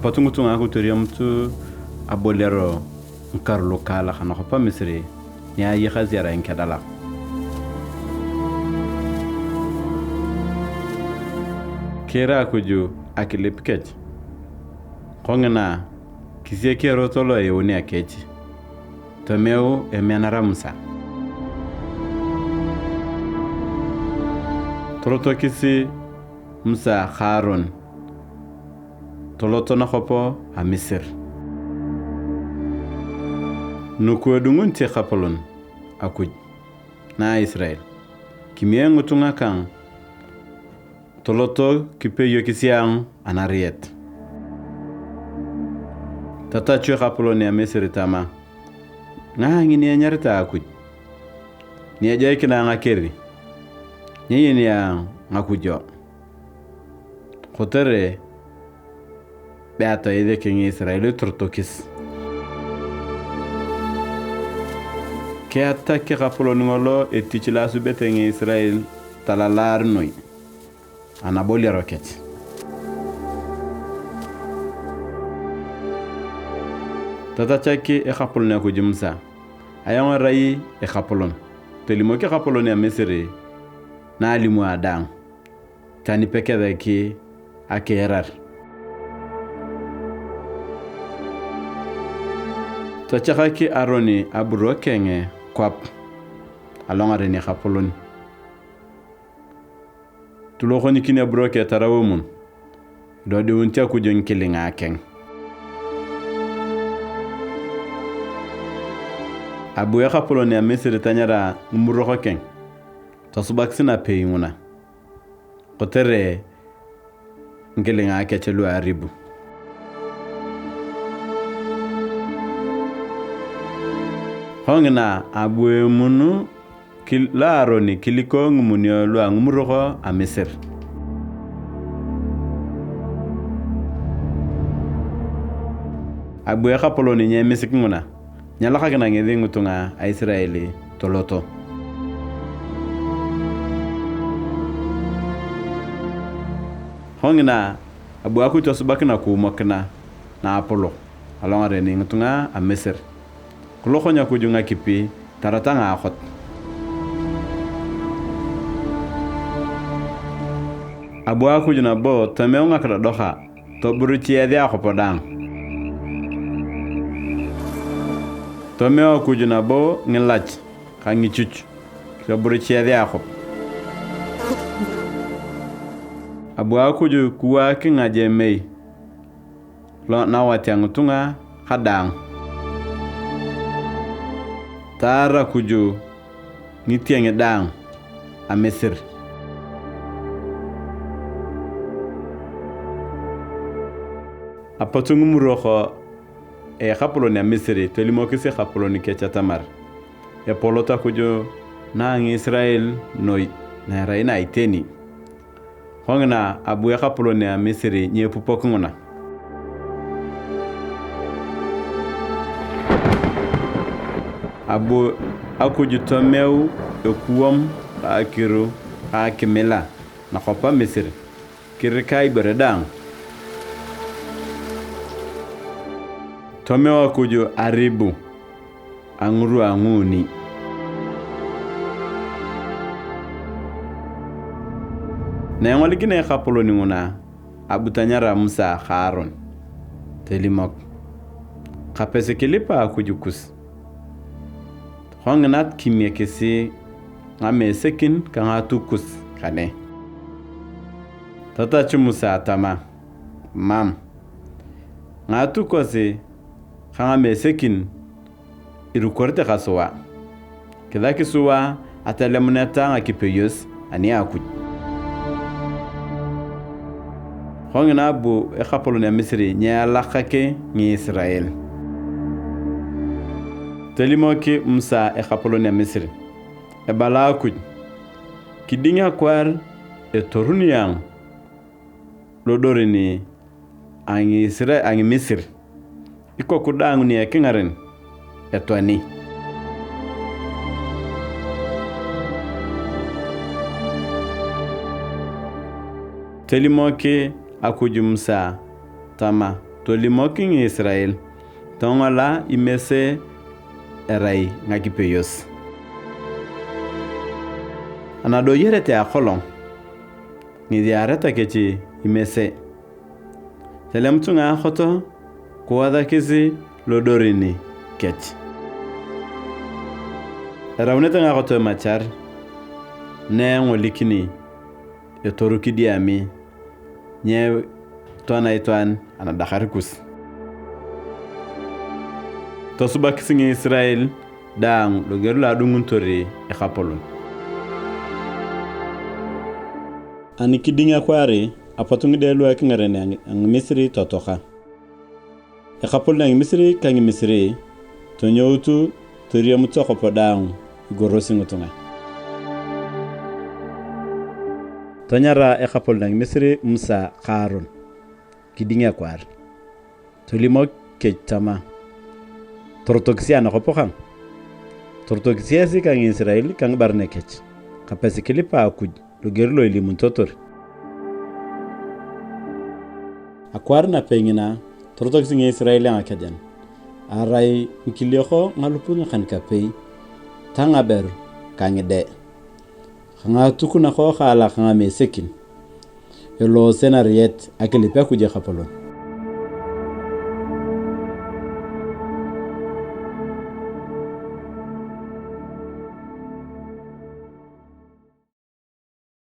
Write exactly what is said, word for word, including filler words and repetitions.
Apot ngitunga akitoriamut aboliaro ngikaru lukaalak nakwap a Misiri ni ayakasi erai ngikedalak. Kiira Akuj akilip kech. Kongina, kisiek erot lo eyauni akech, tomeu emeanara Musa. Torotokis Musa ka Aron toloto nakwap a Misiri. Nugu edungunit Ekapolon Akuj na a Isirael, kimie ngitunga kang toloto kipeyokis ayong anariet. Tatachu ekapolon a Misiri tama, "Ngae ngini enyaritae Akuj? Ni ejoikina ayong akeri, nyeyeni ayong ngakujo, kotere be atoisek Ngisirael torotokis." Kiatak ekapolon ngolo etich lo asubete Ngisirael talalaar noi anaboliaro kech. Tatachak ekapolon Akuj Musa, "Ayong erai ekapolon, tolimok ekapolon a Misiri na alimu daang, tani pekesaki akiirar." Tochakak Aron aburo keng kwap alongaren ekapolon. Tulokonikin aburo keng tarau emun, idodiunit Akuj ngikilinga keng. Abu ekapolon a Misiri tanyara ngimurok keng, tosubakis napei nguna, kotere ngikilinga kech lu aribu. Kongina abu emun kil-, lo Aron kiliko ngimunio lu a ngimurok a Misiri. Abu ekapolon nyemisik nguna, nyelakakina ngesi ngitunga a Isirael toloto. Kongina abu Akuj tosubak nakuumokina naapolok alongaren ngitunga a Misiri. Kilokony Akuj ngakipi tarata ngaakot. Abu Akuj nabo tomeu ngakidodoka toburuchiasi akwap daang. Tomeu Akuj nabo ngilach ka ngichuch toburuchiasi akwap. Abu Akuj kiwaak ngajemei lo nawat a ngitunga kadaang. Taar Akuj ngitieng daang a Misiri. Apot ngimurok a ekapolon a Misiri tolimokis ekapolon kech atamar epolot Akuj na a Ngisirael noi na erai na iteni. Kongina abu ekapolon a Misiri nyepupok nguna. Abu Akuj tomeu ekuwam ka akiru ka akimila nakwap a Misiri, kirika ibore daang. Tomeu Akuj aribu a ngirwa nguuni. Na engolikinea ekapolon nguna, abu tanyara Musa ka Aron, tolimok, "Kapesi kilipa Akuj kus." Kongina kimiekisi ngamesekin ka ngatukus kane. Tatachu Musa tama, "Mam, ngatukosi ka ngamesekin irukorete ka sua. Kisaki sua atelemuneta ngakipeyos ani a Akuj." Kongina abu ekapolon a Misiri nyeelakak Ngisirael. Tolimok Musa ekapolon a Misiri, ebala Akuj, "Kiding akwaar etoruni ayong lodorin a Ngisira-, a Ngimisiri, ikoku daang ni ekingaren etoani." Tolimok Akuj Musa tama, tolimok Ngisirael, tongol imese erai ngakipeyos. Anadoyerete akolong, ngidiareta kech imese. Tolemut ngaakot kiwasakis lodorin kech. Eraunete ngaakot emachar, na engolikini etoru kidiami, nyetoana itwaan anadakar kus. Tosubakis Ngisirael daang loger lo adunguntor ekapolon. Ani kiding akwaar, apot ngide lu ekingaren a Ngimisiri totoaka. Ekapolon a Ngimisiri ka Ngimisiri tonyoutu toriamut akwap daang igorosi ngitunga. Tonyara ekapolon a Ngimisiri Musa ka Aaron, kiding akwaar. Tolimok kech tama, "Torotokisi anakwap kang. Torotokisi esi ka Ngisirael ka ngibaren kech, kapesi kilipa Akuj loger lo ilimunitotor." Akwaar napei ngina, torotokis Ngisirael a ngakejen, arai ngikiliok ngalupui ngakan-kapei, ta ngaberu ka ngide, ka ngatuk nakokaalak ngamesekin, eloose nariet akilip Akuj Ekapolon.